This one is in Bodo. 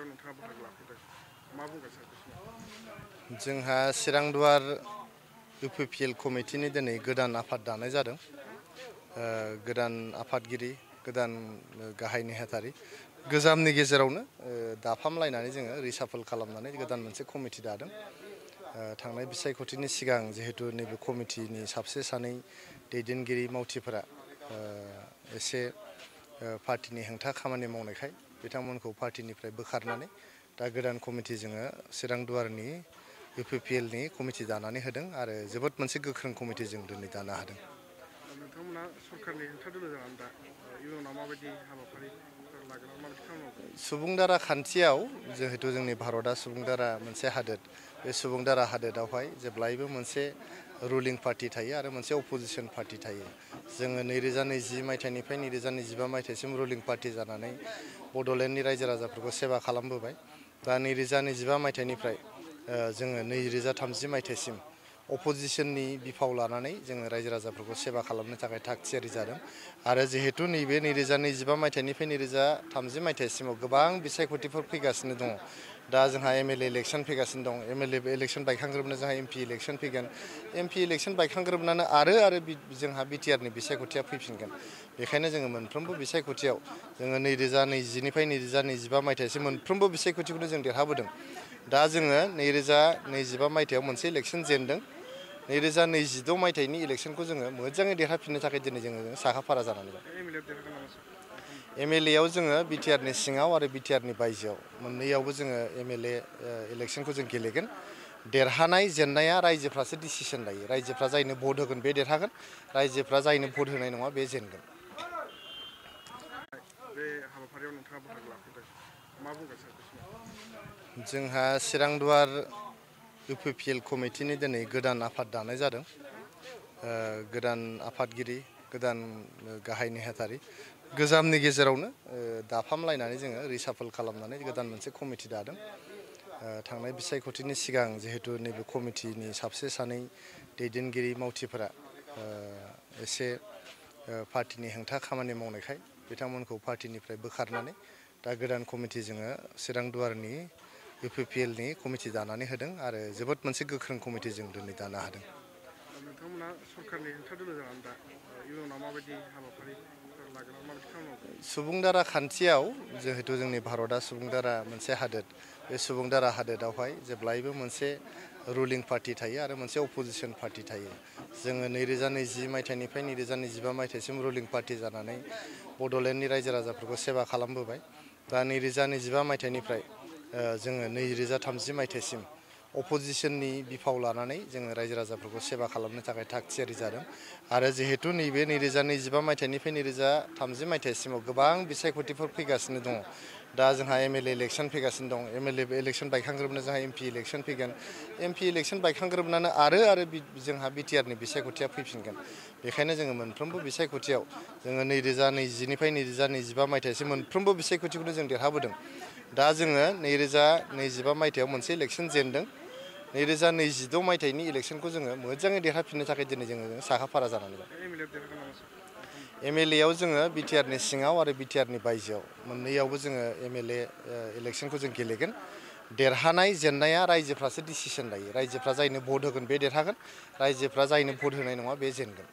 हाबाफारियाव नोंथाङा बाहागो लाफैदों मा बुंगोन सार बे समाव? जोंहा चिरांदुवार UPPL कमिटिनि दिनै गोदान आफाद दानाय जादों। गोदान आफादगिरि, गोदान गाहाय नेहाथारि गोजामनि गेजेरावनो दाफामलायनानै जोङो रिसाफल खालामनानै गोदान मोनसे कमिटि दादों। थांनाय बिसायख'थिनि सिगां जिहेतु नैबे कमिटिनि सासे सानै दैदेनगिरि मावथिफोरा एसे पार्टिनि हेंथा खामानि मावनायखाय बिथांमोनखौ पार्टिनिफ्राय बोखारनानै दा गोदान कमिटि जोङो चिरांदुवारनि UPPLनि कमिटि दानानै होदों आरो जोबोद मोनसे गोख्रों कमिटि जों दिनै दानो हादों। नोंथांमोना सरकारनि हेंथा दोलो जानानै दा इयुनाव माबायदि हाबाफारि लागोन माबायदि खामानि मावगोन? सुबुं दारा खान्थियाव जिहेतु जोंनि भारतआ सुबुं दारा मोनसे हादोर, बे सुबुं दारा हादोरावहाय जेब्लायबो मोनसे रुलिं पार्टी थायो आरो मोनसे अपोजिशन पार्टी थायो। जोङो 2020 मायथाइनिफ्राय 2025 मायथाइसिम रुलिं पार्टी जानानै बड'लेण्डनि रायजो राजाफोरखौ सेवा खालामबोबाय। दा 2025 मायथाइनिफ्राय जोङो 2030 मायथाइसिम अपोजिशननि बिफाव लानानै जोङो रायजो राजाफोरखौ सेवा खालामनो थाखाय थाग थियारि जादों आरो जिहेतु नैबे 2025 मायथाइनिफ्राय 2030 मायथाइसिमाव गोबां बिसायख'थिफोर फैगासिनो दङ। दा जोंहा MLA इलेक्सन फैगासिनो दं। MLA इलेक्सन बायखांग्रोबनो जोंहा MP इलेक्सन फैगोन। MP इलेक्सन बायखांग्रोबनानो आरो जोंहा BTRनि बिसायख'थिया फैफिनगोन। बेखायनो जोङो मोनफ्रोमबो बिसायख'थियाव जोङो 2020निफ्राय 2025 मायथाइसिम मोनफ्रोमबो बिसायख'थिखौनो जों देरहाबोदों। दा जोङो 2025 मायथाइयाव मोनसे इलेक्सन जेनदों। 2026 मायथाइनि इलेक्सनखौ जोङो मोजाङै देरहाफिननो थाखाय दिनै जोङो साखा फारा जानानै दं। MLA आव जोङो BTRनि सिङाव आरो BTRनि बायजोआव मोननैयावबो जोङो MLA इलेक्सनखौ जों गेलेगोन। देरहानाय जेननाया रायजोफ्रासो डिसिसन लायो। रायजोफ्रा जायनो भट होगोन बे देरहागोन, रायजोफ्रा जायनो भट होनाय नङा बे जेनगोन। बे हाबाफारियाव नोंथाङा बाहागो लाफैदों मा बुंगोन सार बे समाव? जोंहा चिरांदुवार UPPL कमिटिनि दिनै गोदान आफाद दानाय जादों। गोदान आफादगिरि, गोदान गाहाय नेहाथारि गोजामनि गेजेरावनो दाफामलायनानै जोङो रिसाफल खालामनानै गोदान मोनसे कमिटि दादों। थांनाय बिसायख'थिनि सिगां जिहेतु नैबे कमिटिनि सासे सानै दैदेनगिरि मावथिफोरा एसे पार्टिनि हेंथा खामानि मावनायखाय बिथांमोनखौ पार्टिनिफ्राय बोखारनानै दा गोदान कमिटि जोङो चिरांदुवारनि UPPLनि कमिटि दानानै होदों आरो जोबोद मोनसे गोख्रों कमिटि जों दिनै दानो हादों। नोंथांमोना सरकारनि हेंथा दोलो जानानै दा इयुनाव माबायदि हाबाफारि लागोन माबायदि खामानि मावगोन? सुबुं दारा खान्थियाव जिहेतु जोंनि भारतआ सुबुं दारा मोनसे हादोर, बे सुबुं दारा हादोरावहाय जेब्लायबो मोनसे रुलिं पार्टी थायो आरो मोनसे अपोजिशन पार्टी थायो। जोङो 2020 मायथाइनिफ्राय 2025 मायथाइसिम रुलिं पार्टी जानानै बड'लेण्डनि रायजो राजाफोरखौ सेवा खालामबोबाय। दा 2025 मायथाइनिफ्राय जोङो 2030 मायथाइसिम अपोजिशननि बिफाव लानानै जोङो रायजो राजाफोरखौ सेवा खालामनो थाखाय थाग थियारि जादों आरो जिहेतु नैबे 2025 मायथाइनिफ्राय 2030 मायथाइसिमाव गोबां बिसायख'थिफोर फैगासिनो दङ। दा जोंहा MLA इलेक्सन फैगासिनो दं। MLA इलेक्सन बायखांग्रोबनो जोंहा MP इलेक्सन फैगोन। MP इलेक्सन बायखांग्रोबनानो आरो जोंहा BTRनि बिसायख'थिया फैफिनगोन। बेखायनो जोङो मोनफ्रोमबो बिसायख'थियाव जोङो 2020निफ्राय 2025 मायथाइसिम मोनफ्रोमबो बिसायख'थिखौनो जों देरहाबोदों। दा जोङो 2025 मायथाइयाव मोनसे इलेक्सन जेनदों। 2026 मायथाइनि इलेक्सनखौ जोङो मोजाङै देरहाफिननो थाखाय दिनै जोङो साखा फारा जानानै दं। MLA आव जोङो BTRनि सिङाव आरो BTRनि बायजोआव मोननैयावबो जोङो MLA इलेक्सनखौ जों गेलेगोन। देरहानाय जेननाया रायजोफ्रासो डिसिसन लायो। रायजोफ्रा जायनो भट होगोन बे देरहागोन, रायजोफ्रा जायनो भट होनाय नङा बे जेनगोन।